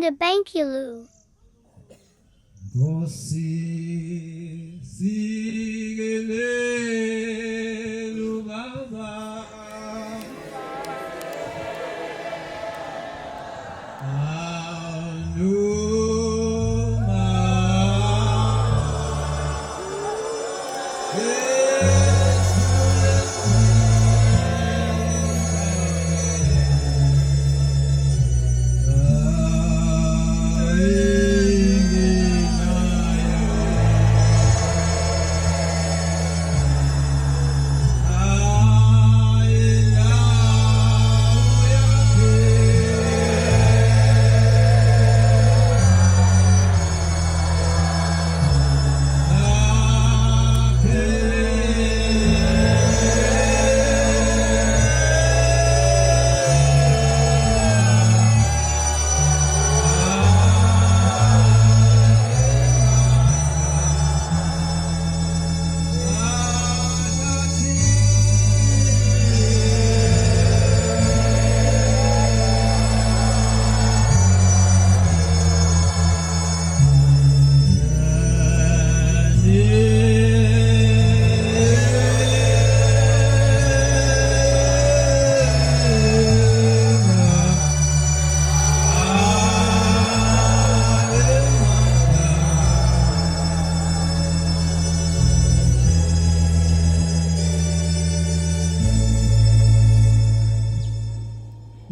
Ndabankulu. Nkosi sikelelu baba Anuma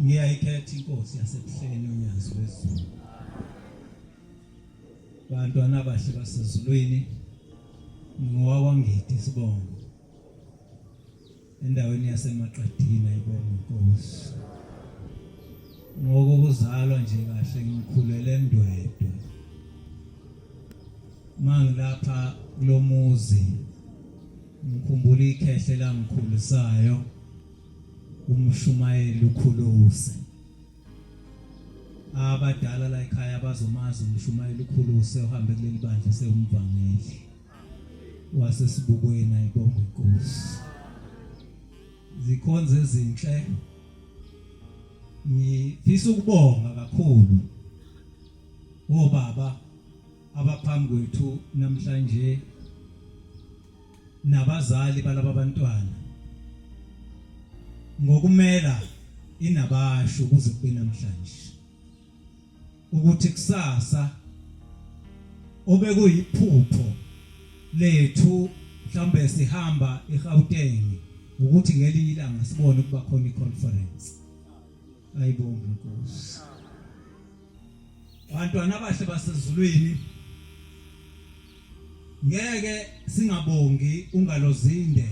Ngiyayikhetha inkosi yasebuhleni unyazi lwezulu. Bantwana abahle basezulwini ngowawangidi isibongo. Endaweni yaseMaqadini ayibonga inkosi. Ngokuzalwa nje kahle ngikhulele eNdwedwe. Mangilapha kulomuzi ngikhumbula ikhehle langikhulisayo umshumayeli ukhuluse abadala la ekhaya bazomazi umshumayeli ukhuluse uhambe kuleli bandla sewumvangeli wasesibukweni ayibonge inkosi zikhonze ezinhle ngifisa ukubonga kakhulu obaba abaphambi kwethu namhlanje nabazali balaba bantwana ngokumela inabasho kuze kube namhlanje ukuthi kusasa obekuyiphupho lethu mhlawumbe sihamba eGauteng ukuthi ngelinye ilanga sibone ukuba khona iconference. Ayibonge inkosi. Bantwana abahle basezulwini ngeke singabongi ungalozinde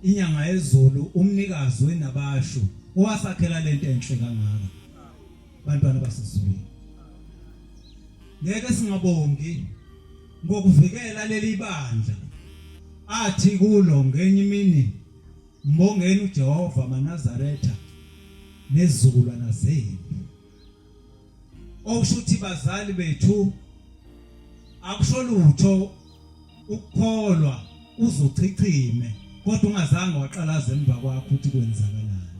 inyanga yezulu umnikazi wenabashu owasakhela lento enhle kangaka bantwana basezulwini ngeke singabongi ngokuvikela leli bandla athi kulo ngenye imini Mbongeni uJehova maNazaretha nezizukulwana zenu. Okusho ukuthi bazali bethu akusho lutho ukukholwa uzochichime kodwa ungazange waqalaza emva kwakho ukuthi kwenzakalani.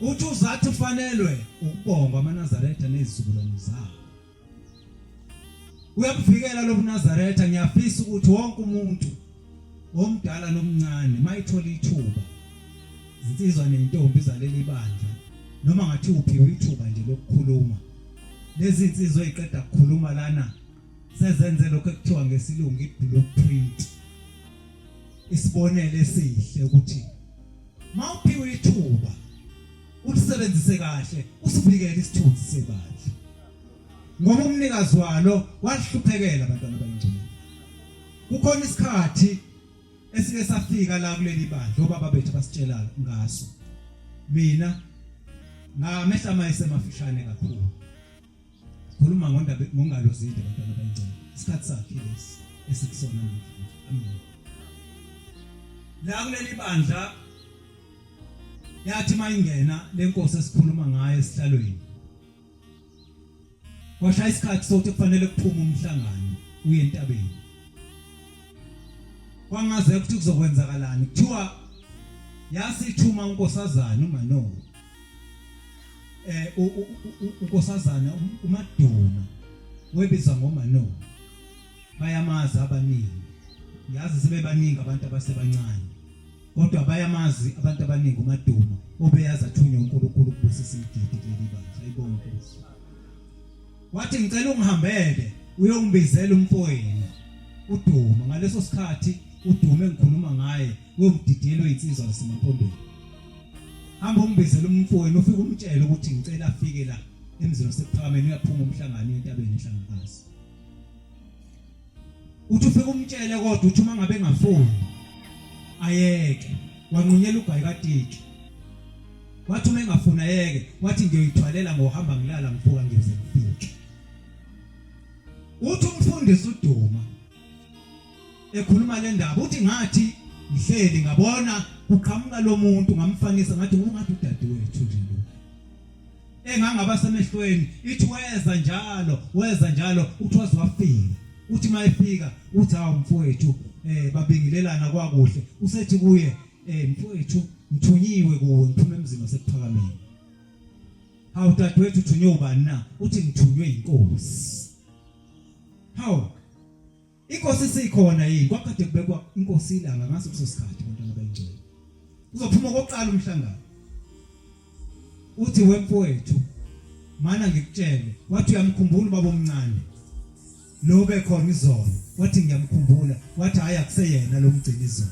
Uthi uzathi ufanelwe ukubongwa amaNazaretha nezizukulwane zawo. Uyabuvikela lobuNazaretha ngiyafisa ukuthi wonke umuntu omdala nomncane mayithola ithuba zinsizwa nentombi zaleli bandla noma ngathi uphiwe ithuba nje lokukhuluma lezi insizwa eziqeda ukukhuluma lana sezenze lokho ekuthiwa ngesilungu i-blueprint isibonelo esihle ukuthi mawuphiwe ithuba ulisebenzise kahle usivikele isithunzi sebandla ngoba umnikazi walo walihluphekela abantwana abayingcwele kukhona isikhathi esike safika la kuleli bandla obaba bethu basitshela ngaso mina ngamehla amayise emafishane kakhulu khuluma ngondaba ngongalo zide abantwana abayingcwele isikhathi sakhe lesi esikusona namhlanje amen la kuleli bandla yathi mayingena lenkosi esikhuluma ngayo esihlalweni kwashaya isikhathi sokuthi kufanele kuphume umhlangano uye entabeni kwangaze ukuthi kuzokwenzakalani kuthiwa yasithuma unkosazana uManowa. eh unkosazana uMaduma webizwa ngoMano bayamazi abaningi ngiyazi sebebaningi abantu abasebancane kodwa bayamazi abantu abaningi uMaduma obeyazi athunywe uNkulunkulu ukubusisa imigidi kuleli bandla ayibonge inkosi wathi ngicela ungihambele uyongibizela umfowenu uDuma ngaleso sikhathi uDuma engikhuluma ngaye uyomdidiyela oyinsizwa zasemampondweni hamba ungibizele umfowenu ufike umtshele ukuthi ngicela afike la emzini wasekuphakameni uyaphuma umhlangano entabeni ehlangakazi uthi ufike umtshele kodwa uthi uma ngabe engafuni ayeke wanqunyela ugayi katiki wathi uma engafuni ayeke wathi ngiyoyithwalela ngohamba ngilala ngivuka ngiyoze ngifike uthi umfundisi uduma ekhuluma le ndaba uthi ngathi ngihleli ngabona kuqhamuka lo muntu ngamfanisa ngathi ungathi udadewethu nje lo engangaba semehlweni ithi weza njalo weza njalo uthi waze wafika uthi mayefika uthi hawu mfowethu eh babingelelana kwakuhle usethi kuye eh mfowethu ngithunyiwe kuwe ngiphuma emzini wasekuphakameni hawu dadewethu uthunywe ubani na uthi ngithunywe inkosi hawu Inkosi isikhona yini? Kwakade kubekwa inkosi ilanga ngaso kuso sikhathi bantwana bayingcwele. Uzophuma kokuqala umhlangano. Uthi wemfowethu mana ngikutshele wathi uyamkhumbula ubaba omncane lo bekhona izolo wathi ngiyamkhumbula wathi hayi akuseyena lo mgcini izolo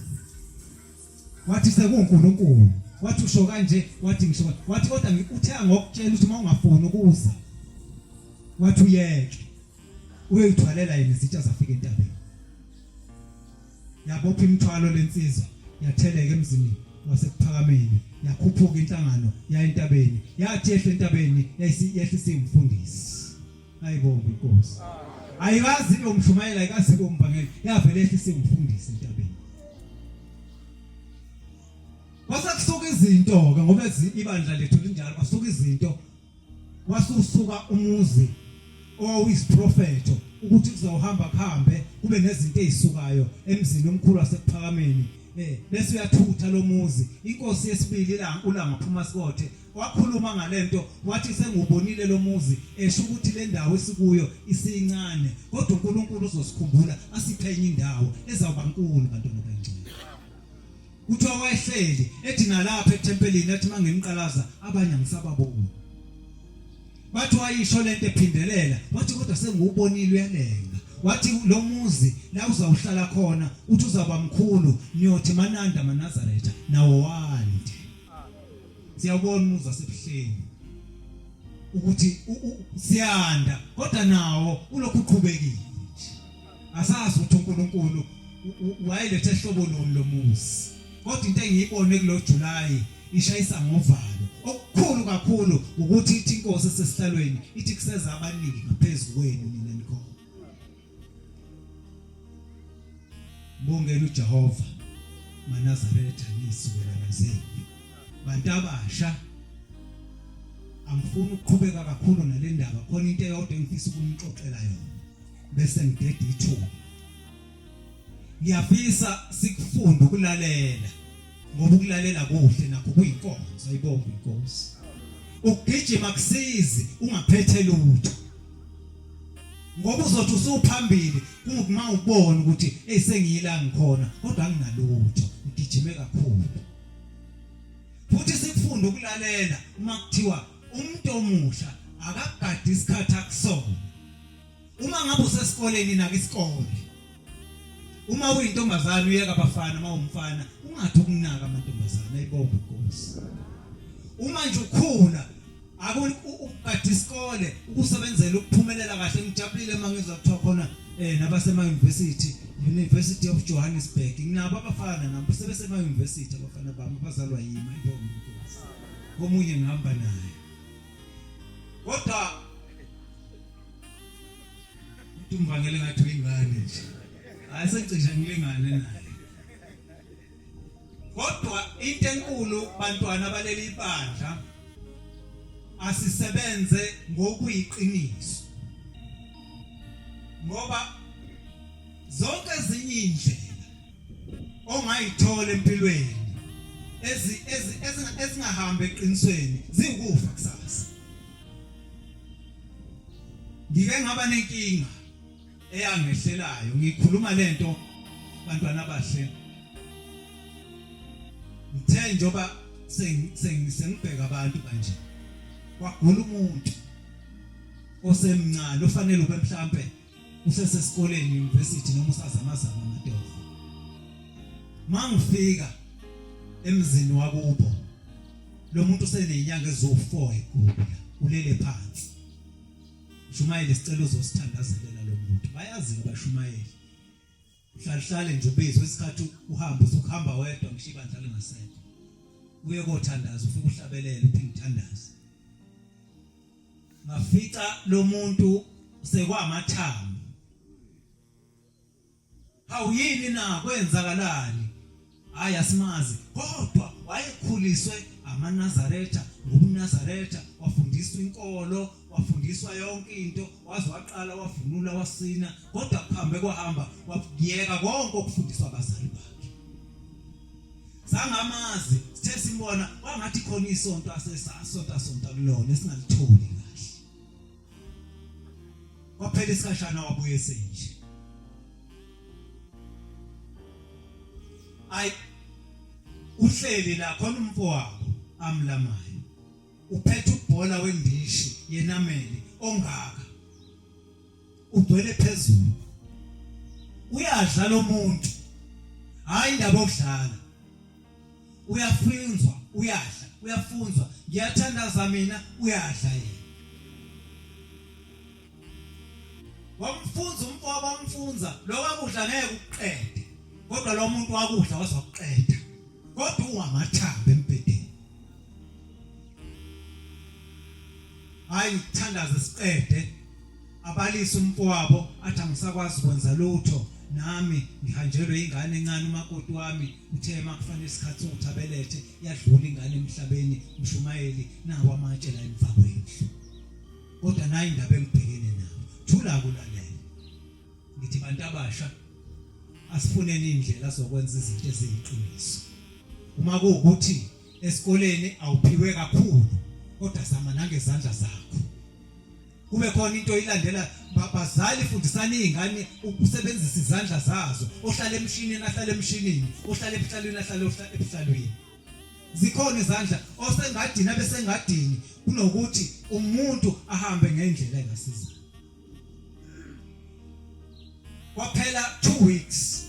wathi sekuwuNkulunkulu wathi usho kanje wathi ngisho wathi kodwa uthe angokutshela ukuthi uma ungafuni ukuza wathi uyeke uyoyithwalela yena izitsha zafika entabeni yabopha imithwalo lensizwa yatheleka emzini wasekuphakameni yakhuphuka inhlangano ya entabeni yathi yehle entabeni yehlisa umfundisi ayibonge inkosi ayikazi ibe umshumayela ayikazi ibe umvangeli yavele yehlisa umfundisi entabeni kwase kusuka izinto ke ngoba ibandla lethu linjalo kwasuka izinto wasusuka umuzi owawuyisiprofetho ukuthi kuzohamba kuhambe kube nezinto ezisukayo emzini omkhulu wasekuphakameni eh bese uyathutha lo muzi inkosi yesibili la ulanga phuma sikothe wakhuluma ngalento wathi sengubonile lo muzi esho ukuthi le ndawo esikuyo isincane kodwa uNkulunkulu uzosikhumbula asiphe enye indawo ezawuba nkulu bantwana bengcwele Kuthiwa wayehleli ethi nalapha ethempelini athi mangimqalaza abanye angisababoni. Bathi wayisho lento ephindelela wathi kodwa sengiwubonile uyalenga. Wathi lo muzi la uzawuhlala khona uthi uzaba mkhulu niyothi mananda maNazaretha nawo wande. Siyawubona umuzi wasebuhleni ukuthi siyanda kodwa nawo ulokhu uqhubekile. Asazi ukuthi uNkulunkulu wayelethe hlobo luni lomuzi. Kodwa into engiyibone kulo July ishayisa ngovalo. Okukhulu kakhulu ukuthi ithi inkosi esesihlalweni ithi kuseza abaningi ngaphezulu kwenu nina nikhona. Bongela uJehova maNazaretha niyisukelana zenu. Bantu abasha angifuni ukuqhubeka kakhulu nalendaba khona into eyodwa engifisa ukunixoxela yona. bese ngideda ithuba ngiyafisa sikufunde ukulalela ngoba ukulalela kuhle nakho kuyinkonzo ayibonge inkosi ukugijima kusizi ungaphethe lutho ngoba uzothi usuphambili kunguma ubona ukuthi hey sengiyila ngikhona kodwa anginalutho ngigijime kakhulu futhi sikufunde ukulalela uma kuthiwa umuntu omusha akagadi isikhathi akusona Uma ngabe usesikoleni naka isikole. Uma uyintombazana uyeka abafana uma umfana ungathi ukunaka amantombazana ayibonge inkosi. Uma nje ukhula akugada isikole ukusebenzela ukuphumelela kahle ngijabulile uma ngizwa kuthiwa khona eh nabasema university University of Johannesburg nginabo abafana nami sebesema university abafana bami abazalwa yimi ayibonge inkosi. Omunye ngihamba naye. Kodwa uthi umvangele ngathi uyingane nje hayi sengicishe ngilingane naye kodwa into enkulu bantwana baleli ibandla asisebenze ngokuyiqiniso ngoba zonke ezinye indlela ongayithola empilweni ezi ezingahambi eqinisweni ziwukufa kusasa. Ngike ngaba nenkinga eyangehlelayo ngikhuluma lento bantwana abahle. Ngithe njoba sengibheka abantu kanje kwagula umuntu osemncane ofanele ube mhlambe usesesikoleni university noma usazamazama amatoho. Mangifika emzini wakubo lo muntu usenezinyanga eziwu4 egula ulele phansi. Shumayele sicela uzosithandazelela lo muntu. Bayazi abashumayeli. Uhlale nje ubizwe isikhathi uhambe usukuhamba wedwa ngisho ibandla lingasekho. Uye kothandaza ufike uhlabelele uphinde uthandaze. Ngafica lo muntu sekwamathambo. Hawu yini na kwenzakalani? Hayi asimazi kodwa wayekhuliswe amaNazaretha ngobuNazaretha wafundiswa inkolo wafundiswa yonke into waze waqala wavunula wasina kodwa kuhambe kwahamba wayeka konke okufundiswa abazali bakhe sangamazi sithe simbona kwangathi khona isonto asesasonta sonta kulona esingalitholi kahle kwaphela isikhashana wabuye senje ay uhleli la khona umfowabo amlamayo uphethe ubhola wendishi yenameli ongaka ugcwele phezulu uyadla lo muntu hayi indaba okudlala uyafunzwa uyadla uyafunzwa ngiyathandaza mina uyadla yena wamfunza umfowabo wamfunza lo wakudla ngeke ukuqede kodwa lo muntu wakudla waze wakuqeda kodwa ungamathambo embhedeni hayi ngithandaze siqede abalise umfowabo athi angisakwazi kwenza lutho nami ngihanjelwe ingane encane umakoti wami uthe makufanele isikhathi sokuthi abelethe yadlula ingane emhlabeni mshumayeli nawo amatshe la emva kwendlu kodwa nayi indaba engibhekene nayo thula kulalela ngithi bantu abasha asifuneni indlela zokwenza izinto eziyiqiniso uma kuwukuthi esikoleni awuphiwe kakhulu kodwa zama nangezandla zakho kube khona into oyilandela bazali fundisani izingane ukusebenzisa izandla zazo ohlala emshinini ahlale emshinini ohlala ebuhlalweni ahlale ebuhlalweni zikhona izandla osengadini abesengadini kunokuthi umuntu ahambe ngendlela engasiza kwaphela 2 weeks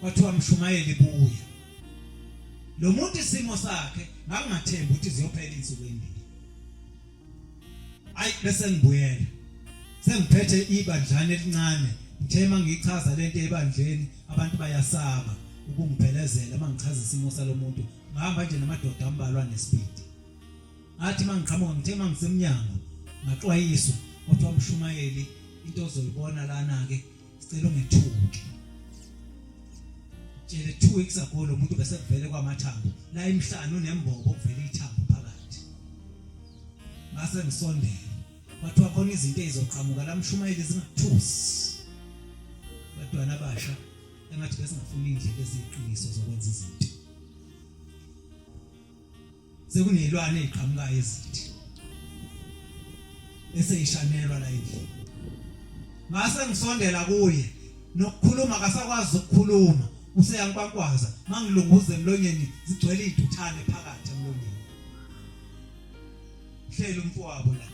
kwathiwa mshumayeli buya lo muntu isimo sakhe ngangingathembi ukuthi ziyophela insuku ezimbili ayi bese ngibuyela sengiphethe ibandlana elincane ngithe mangichaza lento ebandleni abantu bayasaba ukungiphelezela mangichaza isimo salomuntu ngihamba nje namadoda ambalwa nespeed ngathi mangiqhamuka ngithe mangisemnyango ngaxwayiswa kodwa umshumayeli into ozoyibona lana ke sicela ungethuki tshele 2 weeks ago lo muntu bese kuvele kwamathambo la emhlane unembobo kuvele ithambo phakathi ngase ngisondele kwathiwa khona izinto ezizoqhamuka la mshumayeli zingathusi bantwana abasha engathi besingafuni indlela eziyiqiniso zokwenza izinto Sekunezilwane eziqhamukayo ezithi eseyishanelwa la endlini. Ngase ngisondela kuye nokukhuluma akasakwazi ukukhuluma useyankwankwaza mangilunguza emlonyeni zigcwele iduthane phakathi emlonyeni. Hleli umfowabo la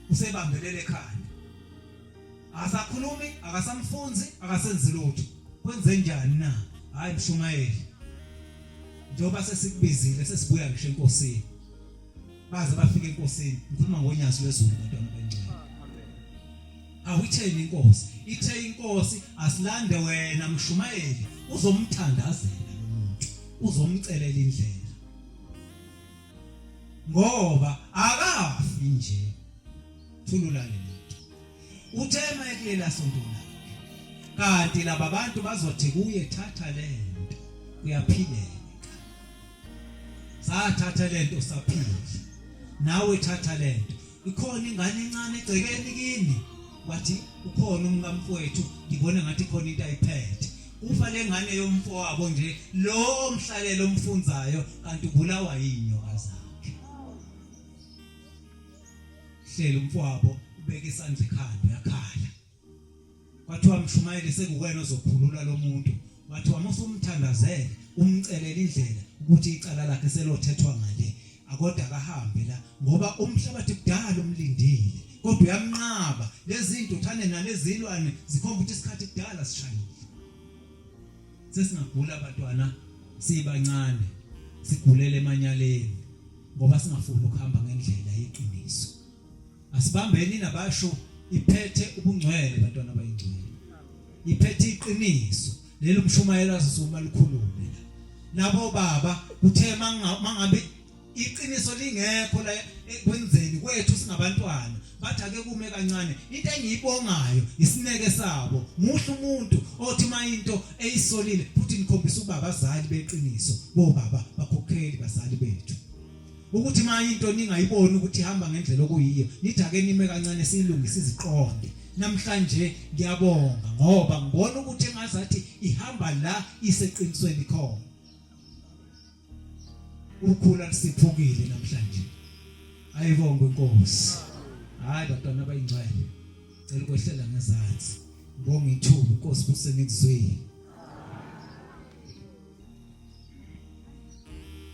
usebambelele ekhanda akasakhulumi akasamfunzi akasenzi lutho kwenze njani na hayi mshumayeli njengoba sesikubizile sesibuya ngisho enkosini baze bafike enkosini ngikhuluma ngonyazi lwezulu bantwana bengcwele awutheni inkosi ithe inkosi asilande wena mshumayeli uzomthandazela lo muntu uzomcelela indlela ngoba akafi nje thulula le muntu uthe mayekulela sonto lakhe kanti laba bantu bazothi kuye thatha lento kuyaphileka sathatha lento saphila nawe thatha lento ikhona ingane encane egcekeni kini wathi ukhona umkamfowethu ngibona ngathi khona into ayiphethe ufa lengane yomfowabo nje lo omhlalelo omfunzayo kanti ubulawa yinyoka zakhe hleli umfowabo Ubeka isandla ekhanda uyakhala. Kwathiwa mshumayeli sekuwena ozokhulula lo muntu. Kwathiwa musumthandazele umcelele indlela ukuthi icala lakhe selothethwa ngale. Akodwa akahambe la ngoba umhlabathi kudala umlindile kodwa uyamnqaba lezi ntuthane nalezilwane zikhomba ukuthi isikhathi kudala sishayile. Sesingagula abantwana sibancane sigulele emanyaleni ngoba singafuni ukuhamba ngendlela yeqiniso. Asibambeni nabasho iphethe ubungcwele bantwana abayingcwele. Iphethe iqiniso leli umshumayelo azosuma likhulume la. Nabo baba kuthe mangabe iqiniso lingekho la ekwenzeni kwethu singabantwana bathi ake kume kancane into engiyibongayo isineke sabo muhle umuntu othi uma into eyisolile futhi nikhombisa ukuba abazali beqiniso bobaba bakhokheli bazali bethu ukuthi uma into ningayiboni ukuthi ihamba ngendlela okuyiyo nithi ake nime kancane siyilungise iziqonde namhlanje ngiyabonga ngoba ngibona ukuthi engazathi ihamba la iseqinisweni khona Ukhula lusiphukile namhlanje. Ayibongwe inkosi. Hayi bantwana abayingcwele. Cela ukwehlela ngezansi. Ngibonga ithuba inkosi kusenikuzwile.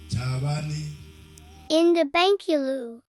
Jabani In the Bankulu.